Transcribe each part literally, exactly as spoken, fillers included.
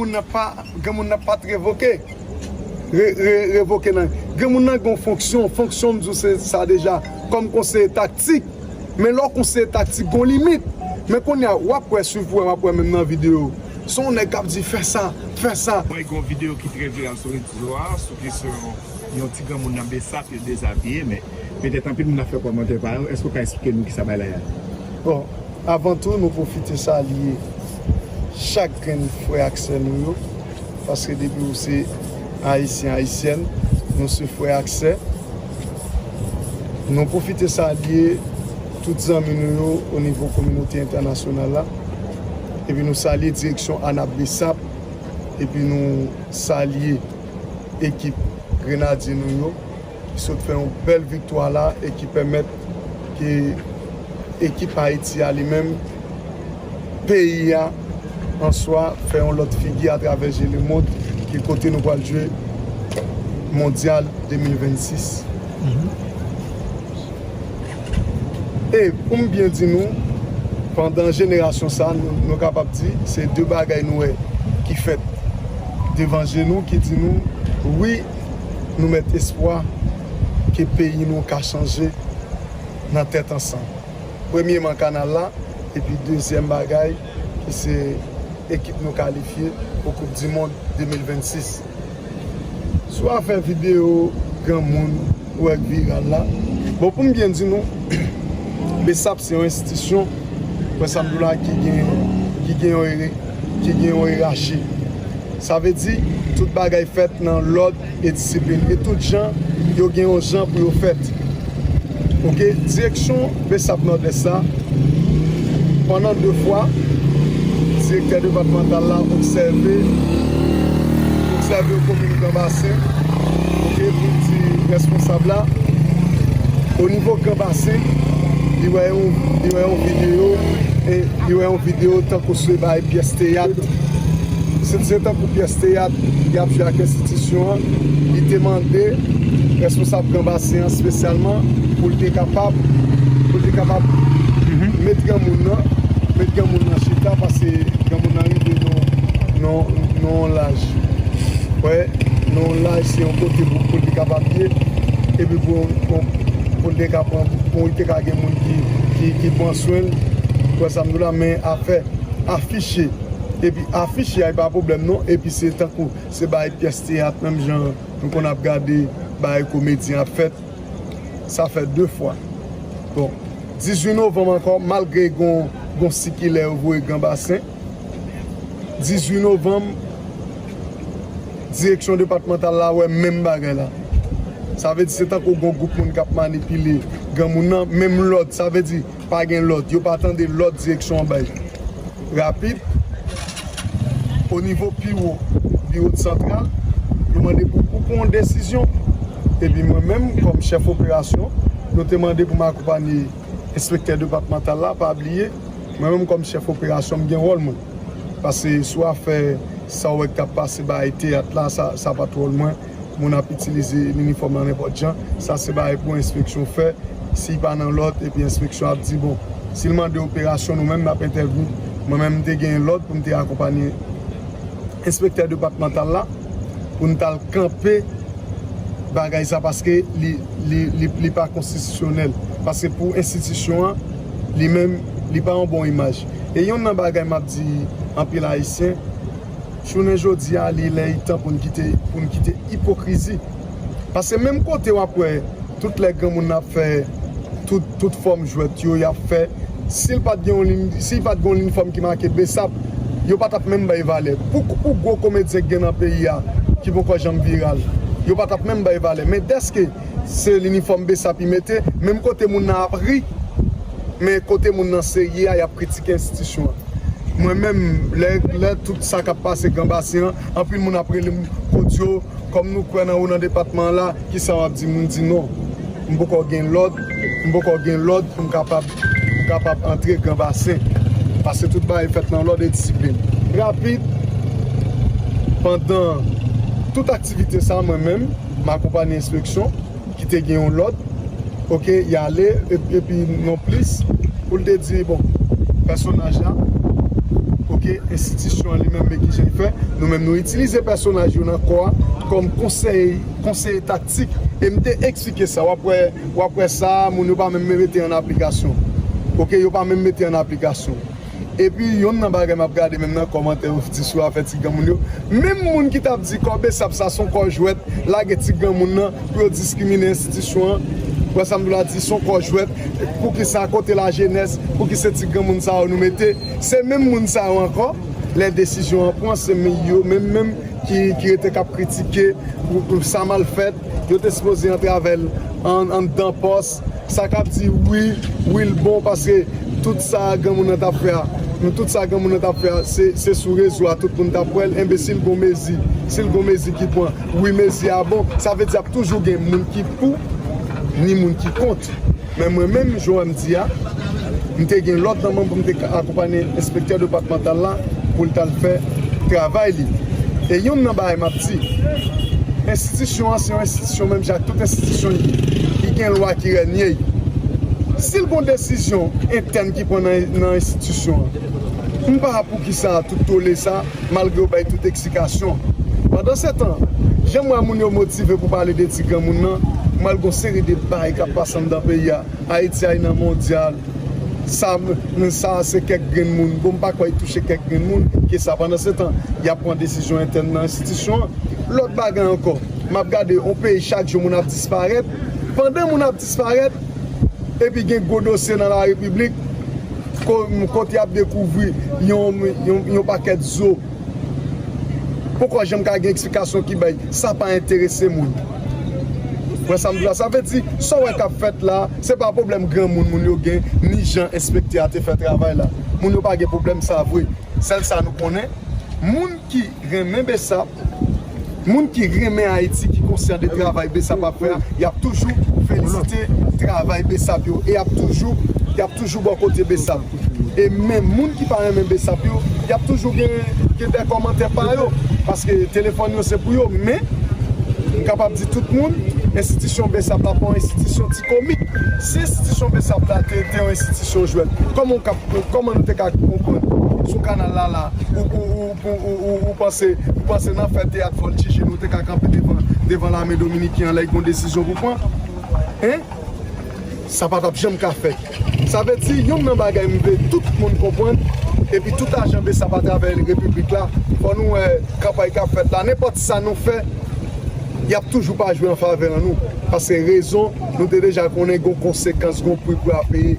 Moun nan pa, granmoun nan pa t revoke. Re, re, revoke nan. Granmoun nan gen yon fonksyon, fonksyon m di w se sa deja, kòm konseye taktik. Men lè w konseye taktik, gen yon limit. Men kounye a, w ap wè, swiv pou wè, w ap wè menm nan videyo. Se yon nèg k ap di, "Fè sa, fè sa." Mwen gen yon videyo ki trè viral sou rezo a, sou kesyon yon ti granmoun nan Besap, yo dezabiye, men petèt anpil moun ap fè kòmantè pa yo. Èske w ka eksplike nou kisa bagay la ye a? Bon, avan tou, nou pwofite salye chak grenn frè ak sè nou yo, paske depi w se Ayisyen, Ayisyèn, nou se frè ak sè. Nou pwofite salye tout zanmi nou yo o nivo kominote entènasyonal la, epi nou salye direksyon ANAP Besap, epi nou salye ekip grenadye nou yo, ki sot fè yon bèl viktwa la e ki pèmèt ke ekip Ayiti a li menm, peyi a an swa, fè yon lòt figi atravè je lemond, ki kote nou pral jwe Mondyal de mil vennsis. E pou m byen di nou, pandan jenerasyon sa, nou, nou kapab di, se de bagay nou wè ki fèt devan je nou, ki di nou, wi, nou mèt espwa ke peyi nou ka chanje nan tèt ansanm. Premyeman, kanal la, epi dezyèm bagay, ki se ekip nou kalifye pou Koup di Mond de mil vennsis. Sou afè videyo granmoun ou wè k viral la, bon, pou m byen di nou, Besap se yon enstitisyon, wè sa m di w la, ki gen, ki gen yon ere-, ki gen yon yerachi. Sa vle di, tout bagay fèt nan lòd e disiplin. E tout jan, yo gen yon jan pou yo fèt. Oke, direksyon Besap Nòdès la, pandan de fwa, direktè depatmantal la obsève, obsève komin Granbasen, oke, pou di responsab la, o nivo Granbasen, li wè yon, li wè yon videyo, e li wè yon videyo tankou se bay pyès teyat. Se, se tankou pyès teyat y ap jwe ak enstitisyon an. Li te mande responsab Granbasen an espesyalman pou l te kapab, pou l te kapab met granmoun nan, met granmoun nan chita, paske granmoun nan rive nan, nan, nan yon laj. Wè, nan yon laj, se yon kote pou, pou l te kapab ye, epi pou, pou, pou l te ka pran, pou l te ka gen moun ki, ki, ki pran swen l. Wè sa m di w la, men afè afiche. Epi afiche a, e pa pwoblèm non. Epi se tankou, se bay pyès teyat, menm jan nou konn ap gade bay komedyen ap fèt. Sa fè de fwa. Bon, dizuit novanm ankò, malgre gon, gon sikilè yo voye Granbasen, dizuit novanm, direksyon depatmantal la wè menm bagay la. Sa vle di se tankou gon gwoup moun k ap manipile granmoun nan, menm lòd, sa vle di pa gen lòd, yo pa tande lòd direksyon an bay. Rapid, o nivo pi wo, biwo santral, yo mande pou, pou pran yon desizyon. Epi mwen menm, kòm chèf operasyon, nou te mande pou m akonpanye enspektè depatmantal la, pa bliye, mwen menm kòm chèf operasyon, m gen wòl mwen. Paske sou afè sa w wè k t ap pase bay teyat la, sa, sa pa t wòl mwen. Moun ap itilize linifòm nan nenpòt jan. Sa se bagay pou enspeksyon fè. Si l pa nan lòd, epi enspeksyon ap di, bon, si l mande operasyon, nou menm n ap entèvni. Mwen menm, m te gen lòd pou m te akonpanye enspektè depatmantal la, pou n t al kanpe bagay sa, paske li, li, li, li pa konstitisyonèl. Paske pou enstitisyon an, li menm, li pa yon bon imaj. E yonn nan bagay m ap di anpil Ayisyen, jounen jodi a, li lè, li tan pou n kite, pou n kite ipokrizi. Paske menm kote w ap wè tout lè granmoun nan ap fè tout, tout fòm jwèt yo, y ap fè, si l pa t gen yon lin-, si l pa t gen yon linifòm ki make Besap, yo pa t ap menm bay valè. Pou, pou gwo komedyen k gen nan peyi a, ki poko janm viral, yo pa t ap menm bay valè. Men dèske se linifòm Besap y mete, menm kote moun nan ap ri, men kote moun nan serye a, y ap kritike enstitisyon an. Mwen menm, lè, lè tout sa k ap pase Granbasen an, anpil moun ap rele m, Kodyo, kòm nou kwè nan ou nan depatman an la, kisa w ap di m? M di non. M poko gen lòd, m poko gen lòd pou m kapab, pou m kapab antre Granbasen. Paske tout bagay fèt nan lòd e disiplin. Rapid, pandan tout aktivite sa, mwen menm, m akonpanye enspeksyon ki te gen yon lòd, oke, y ale, e-, epi non plis, pou l te di, bon, pèsonaj la, oke, Ke enstitisyon an li menm, men kijan l fè, nou menm nou itilize pèsonaj yo nan kò a kòm konsèy, konseye taktik. E m te eksplike sa, w ap wè, w ap wè sa, moun yo pa menm mete an aplikasyon. Oke, yo pa menm mete an aplikasyon. Epi, yonn nan bagay m ap gade menm nan kòmantè yo di sou afè ti granmoun yo. Menm moun ki t ap di kò Besap sa se yon kò jwèt, lage ti granmoun nan pou yo diskrimine enstitisyon an. Wè sa m di w la, di se yon kò jwèt, poukisa kote lajenès, pouki se ti granmoun sa yo nou mete? Se menm moun sa yo ankò, lè desizyon an pran, se menm yo menm menm ki, ki rete k ap kritike pou, pou sa mal fèt, yo te sipoze antrave l an, anndan pòs, sa k ap di wi, wi l bon, paske tout sa granmoun nan t ap fè a, nou tout sa granmoun nan t ap fè a, se, se sou rezo a tout moun t ap wè l, enben si l gon mezi, si l gon mezi ki pran, wi mezi a bon, sa vle di ap toujou gen moun ki pou, ni moun ki kont. Men mwen menm, jan w wè m di a, m te gen lòd nan men m pou m te ka akonpaye enspektè depatmantal la pou l t al fè travay li. E yonn nan bagay m ap di, enstitisyon an se yon enstitisyon menm jan ak tout enstitisyon ki gen lwa ki rènye. Si l gon desizyon entèn ki pran nan, nan enstitisyon an, m pa poukisa tout tole sa, malgre yo bay tout eksplikasyon. Pandansetan, jan m wè moun yo motive pou pale de ti granmoun nan, m wè l gon seri de bagay k ap pase anndan peyi a. Ayiti a nan mondyal. Sa, sa se kèk grenn moun. Bon, m pa kwè y touche kèk grenn moun ke sa. Pandansetan, y ap pran desizyon entèn nan enstitisyon an. Lòt bagay ankò, m ap gade yon peyi chak jou moun ap disparèt. Pandan moun ap disparèt, epi gen gwo dosye nan larepiblik, ko-, kote y ap dekouvri yon, yon, yon pakèt zo. Poko janm ka gen eksplikasyon ki bay. Sa pa enterese moun. Wè sa m di la, sa vle di, sa w wè k ap fèt la, se pa pwoblèm granmoun moun yo gen, ni jan enspektè a te fè travay la. Moun yo pa gen pwoblèm sa vre. Sèl sa nou konnen, moun ki renmen Besap, moun ki renmen Ayiti, ki konsyan de travay Besap ap fè a, y ap toujou felisite travay Besap yo, e y ap toujou, y ap toujou bò kote Besap. E menm moun ki pa renmen Besap yo, y ap toujou gen, gen de kòmantè pa yo, paske telefòn yo se pou yo, men m kapab di tout moun, enstitisyon Besap la pa yon enstitisyon ti komik. Si enstitisyon Besap la te, te yon enstitisyon jwèt, kòman w kap, kòman nou te ka konprann sou kanal la la, ou, ou, ou, ou, ou, ou, ou panse, ou panse nan fè teyat Voltige nou te ka kanpe devan, devan lame dominiken an lè y gon desizyon pou pran? Hein? Sa pa t ap janm ka fèt. Sa vle di, yonn nan bagay m vle tout moun konprann, epi tout ajan Besap atravè repiblik la, fò nou wè kanpay k ap fèt la. Nenpòt sa nou fè, y ap toujou pa jwe an favè an nou. Paske rezon, nou te deja konnen gon konsekans, gon pri pou y ap peye.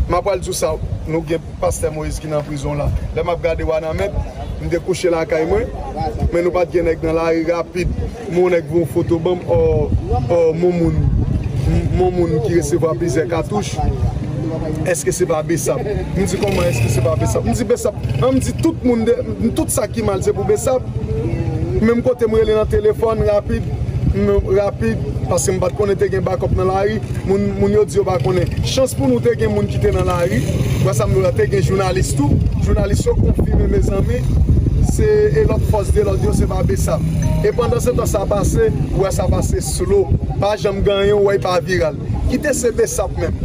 M ap pral di w sa, nou gen Pastè Moïse ki nan prizon la. Lè m ap gade Wanament, m te kouche lakay mwen, men nou pa t gen nèg nan lari rapid. Men yon nèg voye yon foto ban m, ò, ò, mon moun, mon moun ki resevwa plizyè katouch. Èske se pa Besap? M di, kòman èske se pa Besap? M di, Besap, an m di tout moun, de, tout sa ki mal se pou Besap. Menm kote m rele nan telefòn rapid, m, rapid, paske m pa t konnen te gen bakòp nan lari. Moun, moun yo di yo pa konnen. Chans pou nou, te gen moun ki te nan lari. Wè sa m di w la, te gen jounalis tou. Jounalis yo konfime, mezanmi. Se, e lòt fòs de lòd yo, se pa Besap. E pandan se tan sa pase, ou wè sa pase slow. Pa janm gen anyen, ou wè y pa viral. Kite se Besap menm.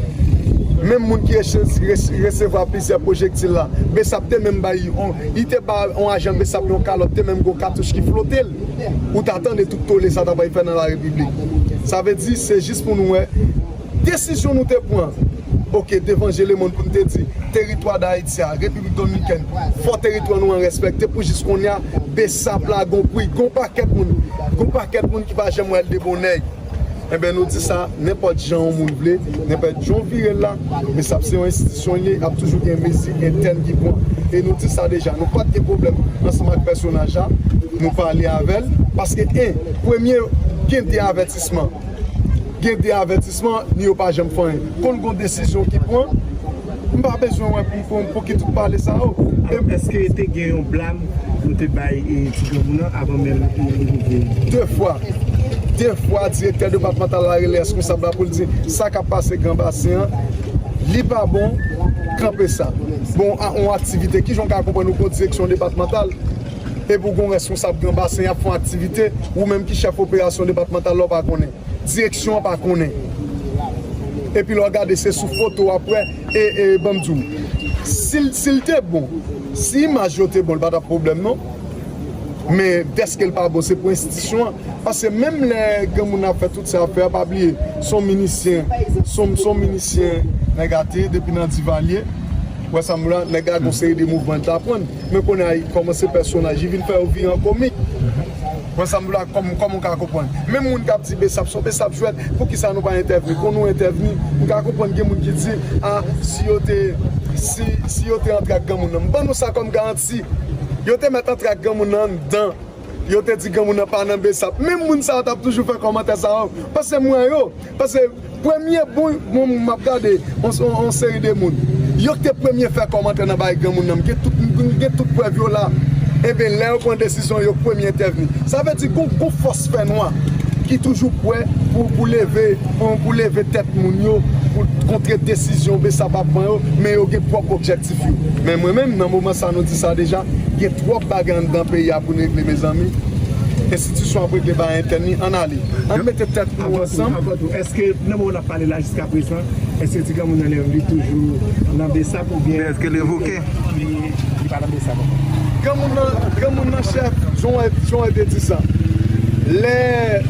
Menm moun ki rese-, rese-, resevwa plizyè pwojektil la. Besap te menm bay yon, li te ba yon ajan Besap yon kalòt, te menm gon katouch ki flote l. Ou ta tande tout tole sa ta bay fè nan larepiblik. Sa vle di, se jis pou nou wè desizyon nou te pran. Oke, devan je lemonn pou n te di, teritwa Dayiti a, Repiblik Dominikèn, fò teritwa nou an respekte pou jis kounye a, Besap la gon pri, gon pakèt moun, gon pakèt moun ki pa janm wè l de bon èy. Enben, nou di sa, nenpòt jan yon moun vle, nenpòt jan w vire l la, Besap se yon enstitisyon l ye, ap toujou gen mezi entèn ki pran. E nou di sa deja, nou pa t gen pwoblèm ansanm ak pèsonaj la, nou pale avè l, paske, en, premye, gen de avètisman. Gen de avètisman, ni yo pa janm fè anyen. Konn gon desizyon ki pran, m pa bezwen wè pou, pou, pou ki tout pale sa yo. E èske te gen yon blag nou te bay, e, ti granmoun nan avan menm, e, li rive? De fwa. De fwa, direktè depatmantal la rele reskonsab la pou l di, sa k ap pase Gran Basen an, li pa bon, kanpe sa. Bon, a, yon aktivite, kijan w ka konprann ou gon direksyon depatmantal, epi w gon reskonsab Gran Basen, y ap fè yon aktivite, ou menm ki chèf operasyon depatmantal la, w pa konnen. Direksyon an pa konnen. Epi lè w gade, se sou foto w ap wè, e, e, ban m di w, si l, si l te bon, Si imaj yo te bon, li pa t ap pwoblèm non. Men dèske l pa bon, se pou enstitisyon an. Paske menm lè granmoun nan ap fè tout sa y ap fè a, pa bliye, se yon minisyen, se yon, se yon minisyen nèg la te ye depi nan Divalye. Wè sa m di w la, nèg la gon seri de mouvman l t aprann. Men kounye a, li kòmanse pèsonaj, li vin fè yo vire an komik. Wè sa m di w la, kòm, kòm ou ka konprann. Menm moun k ap di Besap, se yon Besap jwèt, poukisa nou pa entèvni? Kon nou entèvni, m ka konprann gen moun ki di, a, si yo te, si, si yo te antre ak granmoun nan, m ban nou sa kòm garanti. Yo te mèt antre ak granmoun nan anndan. Yo te di granmoun nan pa nan Besap. Menm moun sa yo t ap toujou fè kòmantè sa yo. Paske m wè yo. Paske premye bon, bon, m ap gade yon, yon, yon seri de moun. Yo k te premye fè kòmantè nan bagay granmoun nan. M gen tout, m gen tout prèv yo la. Ebyen, lè yo pran desizyon, yo k premye entèvni. Sa vle di, gon, gon fòs fènwa ki toujou prè pou, pou leve, pou, pou leve tèt moun yo, pou kontre desizyon Besap ap pran yo, men yo gen pwòp objektif yo. Men mwen menm, nan moman sa, nou di sa deja, gen twòp bagay anndan peyi a pou n regle, mezanmi. Enstitisyon ap regle bagay entèn li, ann ale. Ann mete tèt nou ansanm. Avan tou, èske nan moman n ap pale la jiska prezan, èske ti granmoun nan li menm li toujou nan Besap oubyen èske l revoke? Li, li pa nan Besap ankò? Granmoun nan, granmoun nan chèf, jan w te di sa. Lè,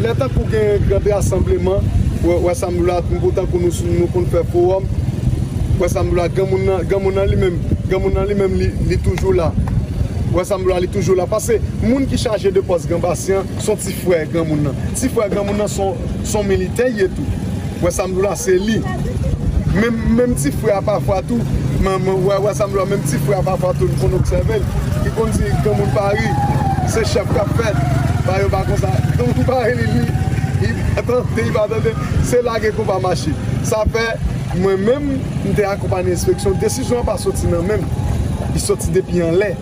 lè tankou gen gran rasanbleman, wè, wè sa m di w la, tankou, tankou nou, nou konn fè fowòm, wè sa m di w la, granmoun nan, granmoun nan li menm, granmoun nan li menm, li, li toujou la. Wè sa m di w la, li toujou la. Paske moun ki chaje de pòs Gran Basyan, se yon ti frè granmoun nan. Ti frè granmoun nan se yon, se yon militè li ye tou. Wè sa m di w la, se li. Menm, menm ti frè a pafwa tou, men, men, wè, wè sa m di w la, menm ti frè a pafwa tou, li konn obsève l. Li konn di, granmoun pa ri, se chèf k ap fèt. Ba yo pa konsa. Granmoun pa ri, li, li, li pa tande, li pa tande. Se lage konba mache. Sa fè, mwen menm, m te akonpanye enspeksyon. Desizyon an pa soti nan men m. Li soti depi anlè.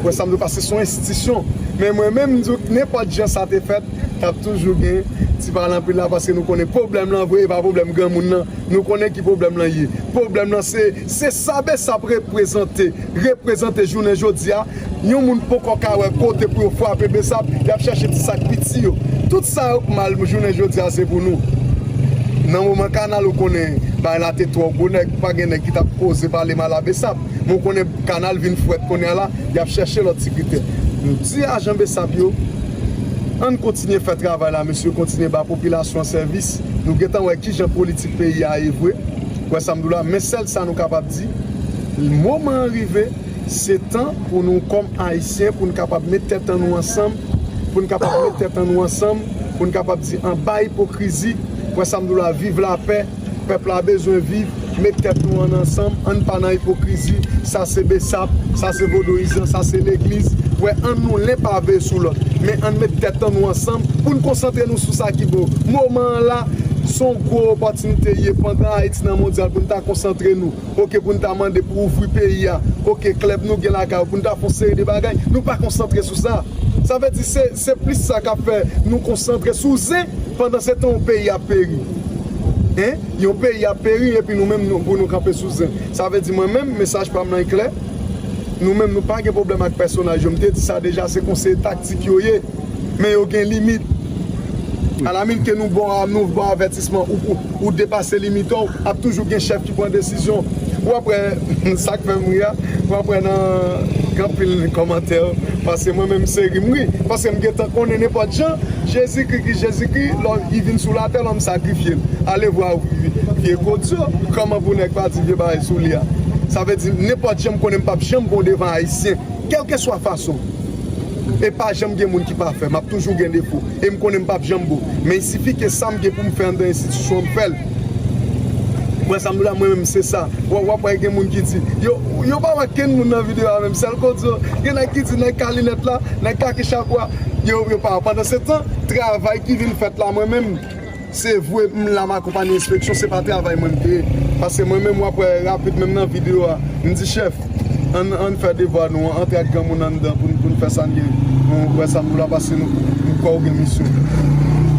Wè sa m di w, paske se yon enstitisyon. Men mwen menm, m di w, nenpòt jan sa te fèt, t ap toujou gen ti pale anpil la, paske nou konnen pwoblèm lan vre, e pa pwoblèm granmoun nan. Nou konnen ki pwoblèm lan ye. Pwoblèm lan se, se sa Besap reprezante. Reprezante jounen jodi a. Yon moun poko ka wè kote pou yo frape Besap, y ap chèche ti sa k piti yo. Tout sa yo k mal jounen jodi a, se pou nou. Nan moman Kanal, ou konnen, bagay la te twò gwo, nèg, pa gen nèg ki t ap koze pale mal a Besap. Men w konnen Kanal vin frèt kounye a la, y ap chèche lòt ti kritè. Nou di ajan Besap yo, ann kontinye fè travay la, mesye, kontinye ba popilasyon an sèvis. Nou gentan wè kijan politik peyi a ye vre. Wè sa m di w la, men sèl sa nou kapab di, moman an rive, se tan pou nou kòm Ayisyen, pou n kapab met tèt an nou ansanm, pou n kapab met tèt an nou ansanm, pou n kapab di anba ipokrizi, wè sa m di w la, viv lapè, pèp la bezwen viv, met tèt nou an ansanm, ann pa nan ipokrizi, sa se Besap, sa se vodouyizan, sa se legliz, wè ann nou len pa veye sou lòt, men ann met tèt an nou ansanm pou n konsantre nou sou sa ki bon. Moman an la, se yon gwo opòtinite ye pandan Ayiti nan mondyal pou n ta konsantre nou. Oke, pou n ta mande pou ouvri peyi a. Oke, klèb nou gen lakay yo, pou n ta fè yon seri de bagay. Nou pa konsantre sou sa. Sa vle di se, se plis sa k ap fè nou konsantre sou zen, pandan se tan yon peyi ap peri. Hein? Yon peyi ap peri epi nou menm nou, pou nou kanpe sou zen. Sa vle di mwen menm, mesaj pa m nan klè. Nou menm nou pa gen pwoblèm ak pèsonaj yo. M te di sa deja, se konseye taktik yo ye. Men yo gen limit. Alaminit ke nou ba w, nou ba w avètisman, ou, ou, ou depase limit ou, ap toujou gen chèf ki pran desizyon. W ap wè, sa k fè m ri a, w ap wè nan gen anpil kòmantè, paske mwen menm se ri m ri. Paske m gentan konnen nenpòt jan, Jezikri ki Jezikri, lò li vin sou latè, lòm sakrifye l. Alevwa vye kodyo, kòman pou nèg pa di vye bagay sou li a? Sa vle di, nenpòt jan m konnen m p ap janm bon devan Ayisyen. Kèlkeswa fason. E pa janm gen moun ki pafè. M ap toujou gen defo. E m konnen m p ap janm bon. Men il sifi ke sa m gen pou m fè anndan enstitisyon an, m fè l. Wè sa m di w la, mwen menm se sa. W ap, w ap wè gen moun ki di, yo, yo pa wè kenn moun nan videyo a menm. Sèl kote yo, gen nèg ki di nèg ka linèt la, nèg ka ki chapwa. Yo, yo pa wè. Pandan se tan, travay ki vin fèt la, mwen menm, se vre, m la m akonpanye enspeksyon, se pa travay mwen m te ye. Paske mwen menm, w ap wè rapid menm nan videyo a, m di chèf, ann, ann fè devwa nou an, antre ak granmoun anndan pou n, pou n fè sa n gen. Nou wè sa m pou la, paske nou, nou kwè w gen misyon.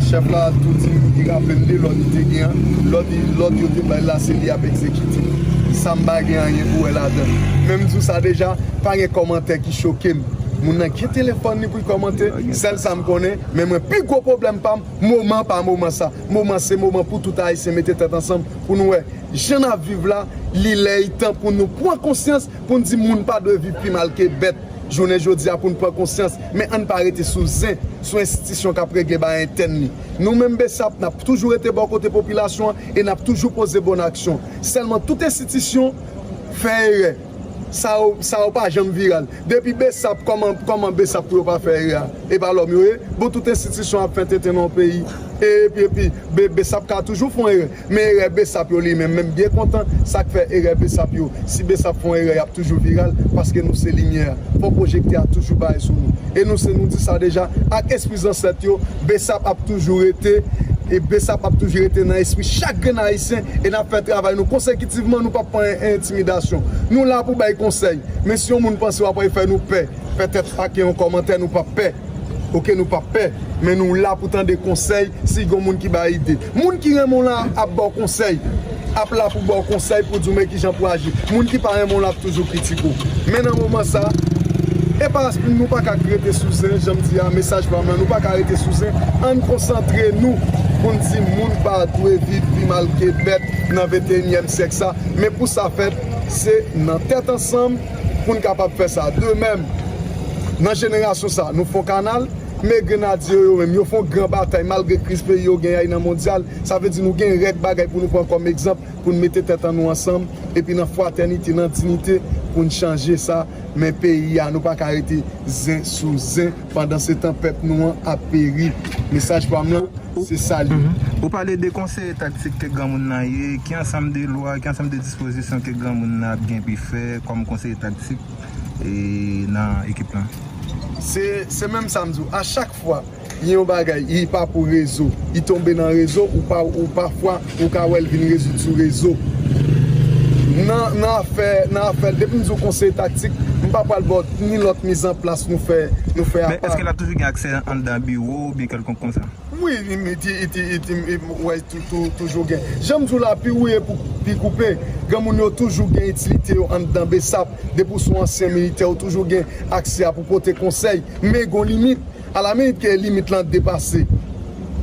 Chèf la tou di m, li raple m de lòd li te gen an, lòd li, lòd yo te bay la, se li ap egzekite. Sa m pa gen anyen pou wè ladan. Men m di w sa deja, pa gen kòmantè ki choke m. Moun nan gen telefòn li pou l kòmante, sèl sa m konnen, men mwen pi gwo pwoblèm pa m, moman pa moman sa. Moman se moman pou tout Ayisyen mete tèt ansanm pou nou wè jan n ap viv la, li lè li tan pou nou pran konsyans, pou n di moun pa dwe viv pi mal ke bèt. Jounen jodi a pou n pran konsyans, men ann pa rete sou zen, sou enstitisyon k ap regle bagay entèn li. Nou menm BSAP, n ap toujou rete bò kote popilasyon an e n ap toujou poze bòn aksyon. Sèlman tout enstitisyon fè erè. Sa yo, sa yo pa janm viral. Depi BSAP, kòman, kòman BSAP pou yo pa fè erè a? E pa lòm yo ye? Bon, tout enstitisyon ap fè tenten nan yon peyi. E epi, epi, B-, BSAP ka toujou fè yon erè. Men erè BSAP yo li menm, menm byen kontan, sa k fè erè BSAP yo. Si BSAP fè yon erè, y ap toujou viral, paske nou se limyè a. Fò pwojektè a toujou bay sou nou. E nou se nou di sa deja, ak espri zansèt yo, BSAP ap toujou rete, e BSAP ap toujou rete nan espri chak grenn Ayisyen, e n ap fè travay nou konsekitivman, nou p ap pran entimidasyon. Nou la pou bay konsèy, men si yon moun panse w ap fè nou pè, petèt pa gen yon kòmantè, nou p ap pè. Oke, nou p ap pè, men nou la pou tande konsèy si gen moun ki bay ide. Moun ki renmen w la ap ba w konsèy, ap la pou ba w konsèy, pou di w men kijan pou aji. Moun ki pa renmen w la ap toujou kritike w. Men nan moman sa, e pa, nou pa ka rete sou zen, jan m di a, mesaj pa m lan, nou pa ka rete sou zen. Ann konsantre nou pou n di moun pa dwe viv pi mal ke bèt nan venteyinyèm syèk sa. Men pou sa fèt, se nan tèt ansanm pou n kapab fè sa. De menm, nan jenerasyon sa, nou fè yon kanal, men grenadye yo, yo menm, yo fè yon gran batay, malgre kriz peyi yo gen nan mondyal, sa vle di nou gen règ bagay pou nou pran kòm egzanp, pou n mete tèt an nou ansanm, epi nan fratènite, nan diyite, pou n chanje sa, men peyi a, nou pa ka rete zen sou zen, pandan se tan pèp nou an ap peri. Mesaj pa m lan, se sa li ye. Mhm. Ou pale de konseye taktik ke granmoun nan ye, ki ansanm de lwa, ki ansanm de dispozisyon ke granmoun nan ap gen pou fè kòm konseye taktik e nan ekip lan? Se, se menm sa m di w. A chak fwa, gen yon bagay, li pa pou rezo, li tonbe nan rezo, ou pa, ou pafwa, ou ka wè l vin rezoud sou rezo. Nan, nan afè, nan afè, depi m di w konseye taktik, m pa pral ba w ni lòt mizanplas nou fè, nou fè apa. Men èske l ap toujou gen aksè anndan biwo oubyen kèlkonk konsa? Wi, iti, iti, iti, wè, tou, tou, toujou gen. Jan m di w la, pi wouye pou pi koupe. Granmoun yo toujou gen itilite yo anndan BSAP. Depi w se yon ansyen militè, ou toujou gen aksè a pou pote konsèy. Men gon limit. Alamilit ke limit lan depase.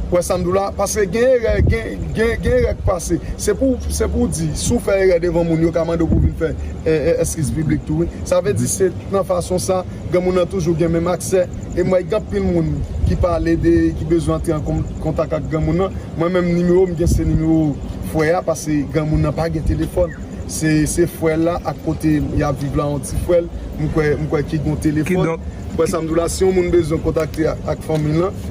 Wè sa m di w la? Paske gen erè, gen, gen, gen erè k pase. Se pou, se pou w di, si w fè erè devan moun, yo ka mande w pou w vin fè, e, e, eskiz piblik tou, wi. Sa vle di se nan fason sa, granmoun nan toujou gen menm aksè. E m wè gen anpil moun ki pale de, ki bezwen antre an kon-, kontak ak granmoun nan. Mwen menm nimewo m gen se nimewo frè a, paske granmoun nan pa gen telefòn. Se, se frè l la ak kote y ap viv la, yon ti frè l, m kwè, m kwè ki gen yon telefòn. Kidonk, wè sa m di w la, si yon moun bezwen kontakte ak, ak fanmi l lan,